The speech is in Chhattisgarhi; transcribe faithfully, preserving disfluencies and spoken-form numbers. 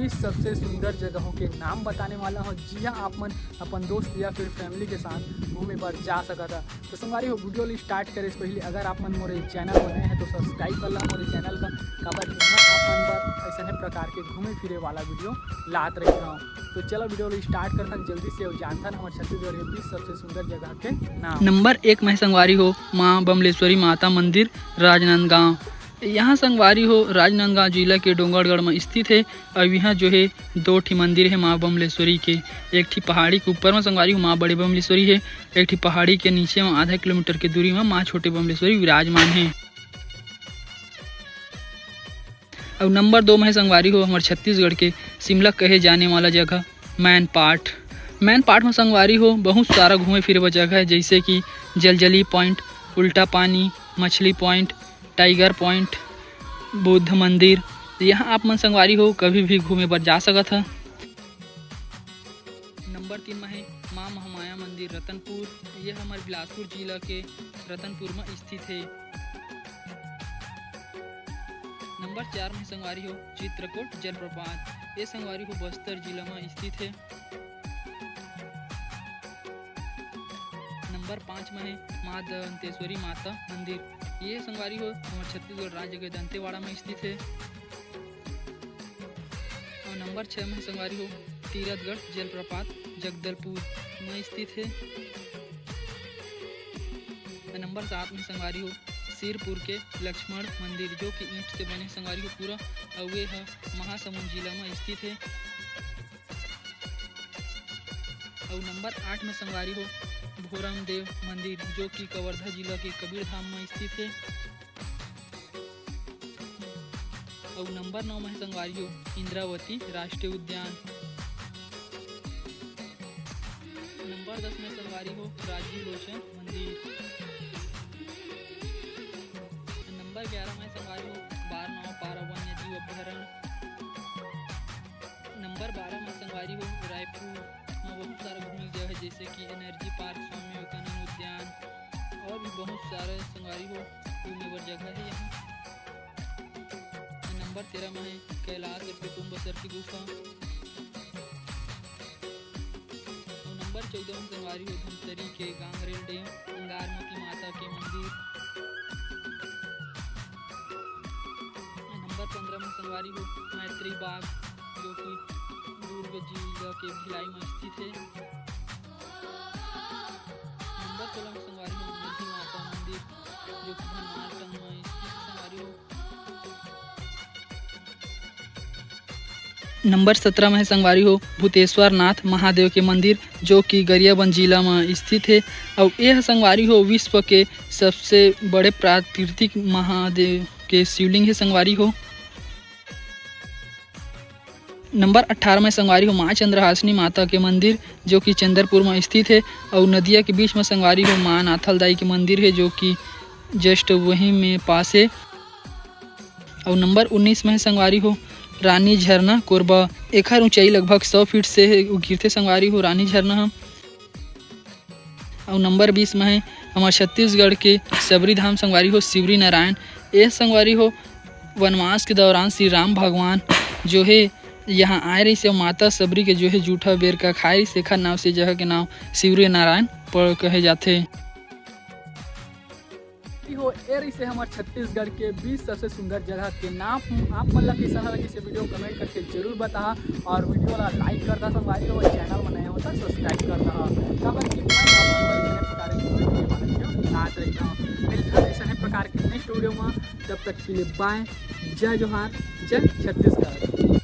इस सबसे सुंदर जगहों के नाम बताने वाला हूँ, जिहाँ आप मन अपन दोस्त या फिर फैमिली के साथ घूमे बर जा सकत ह। तो संगवारी हो, वीडियो ल स्टार्ट करे से पहले अगर आप मन मोरे चैनल पर नए हैं तो सब्सक्राइब कर ला मोरे चैनल का, काबर कि मैं आप मन बर ऐसने प्रकार के घूमे फिरे वाला वीडियो लात रही हूँ। तो चलो वीडियो ल स्टार्ट करथन जल्दी से और जानथन हमर छत्तीसगढ़ के बीस सबसे सुंदर जगह के नाम। नंबर एक में संगवारी हो माँ बमलेश्वरी माता मंदिर राजनांदगांव। यहाँ संगवारी हो राजनांदगांव जिला के डोंगरगढ़ में स्थित है। और यहाँ जो है दो ठी मंदिर है माँ बमलेश्वरी के, एक ठी पहाड़ी के ऊपर में संगवारी हो माँ बड़े बमलेश्वरी है, एक ठी पहाड़ी के नीचे में आधा किलोमीटर के दूरी में माँ छोटे बमलेश्वरी विराजमान है। और नंबर दो में है संगवारी हो हमर छत्तीसगढ़ के शिमला कहे जाने वाला जगह मैनपाट। मैनपाट में संगवारी हो बहुत सारा घूमे फिरे बर जगह है, जैसे कि जलजली पॉइंट, उल्टा पानी, मछली पॉइंट, टाइगर पॉइंट, बुद्ध मंदिर। यहाँ आप मन संगवारी हो कभी भी घूमे बर जा सकत ह। नंबर तीन में है माँ महामाया मंदिर रतनपुर। ये हमर बिलासपुर जिला के रतनपुर में स्थित है। नंबर चार में संगवारी हो चित्रकूट जलप्रपात। ये संगवारी हो बस्तर जिला में स्थित है। नंबर पाँच में है माँ दंतेश्वरी माता मंदिर। ये संगवारी हो हमर छत्तीसगढ़ राज्य के दंतेवाड़ा में स्थित है। और नंबर छः में संगवारी हो तीरथगढ़ जलप्रपात जगदलपुर में स्थित है। और नंबर सात में संगवारी हो सिरपुर के लक्ष्मण मंदिर, जो कि ईंट से बने संगवारी हो पूरा, और ये ह महासमुंद जिला में स्थित है। और नंबर आठ में संगवारी हो भोरम देव मंदिर, जो कि कवर्धा जिला के कबीरधाम में स्थित है। और नंबर नौ में संगवारी हो इंद्रावती राष्ट्रीय उद्यान। नंबर दस में संगवारी हो राजीव लोचन मंदिर। नंबर ग्यारह में संगवारी हो बारनौपारा वन्य जीव अभ्यारण्य। नंबर बारह में संगवारी हो रायपुर में बहुत सारा घूमे के जगह है, जैसे कि एनर्जी पार्क, स्वामी विवेकानंद उद्यान और भी बहुत सारे संगवारी हो घूमे बर जगह है यहाँ। नंबर तेरह में है कैलाश और कुटुम्बसर की गुफा। और नंबर चौदह में संगवारी हो धमतरी के गांगरेल डैम, अंगारमती माता के मंदिर। नंबर पंद्रह में संगवारी हो मैत्री बाग, जो कि दुर्ग जिला के भिलाई में स्थित है। नंबर सोलह में संगवारी हो मेधी माता मंदिर, जो कि धनमार टंग में स्थित संगवारी हो। नंबर सत्रह में है संगवारी हो भूतेश्वर नाथ महादेव के मंदिर, जो कि गरियाबंद जिला में स्थित है। और यह संगवारी हो विश्व के सबसे बड़े प्राकृतिक महादेव के शिवलिंग है संगवारी हो। नंबर अट्ठारह में संगवारी हो माँ चंद्रहासिनी माता के मंदिर, जो कि चंद्रपुर में स्थित है। और नदिया के बीच में संगवारी हो माँ नाथल दाई के मंदिर है, जो कि जस्ट वहीं में पास है। और नंबर उन्नीस में है संगवारी हो रानी झरना कोरबा। एखर ऊंचाई लगभग सौ फीट से है, गिरथे संगवारी हो रानी झरना ह। और नंबर बीस में है हमर छत्तीसगढ़ के सबरी धाम संगवारी हो शिवरी नारायण। ये संगवारी हो वनवास के दौरान श्री राम भगवान जो है यहाँ आए रहिस और माता सबरी के जो है जूठा बेर का खाए रहिस, एखर नाव से जगह के नाव शिवरी नारायण पर कहे जाथे। हो, ए रहिसे हमर छत्तीसगढ़ के बीस सबसे सुंदर जगह के नाम। आप मन ला कैसा लगिस ये वीडियो, कमेंट करके जरूर बताहा और वीडियो ला लाइक कर दा संगवारी हो, चैनल में नए हो तो सब्सक्राइब कर दा। काबर कि मैं आप मन बर ऐसने प्रकार के वीडियो बनात रहता हूँ। मिलता है ऐसने प्रकार के नेक्स्ट वीडियो में, तब तक के लिए बाय, जय जोहार, जय छत्तीसगढ़।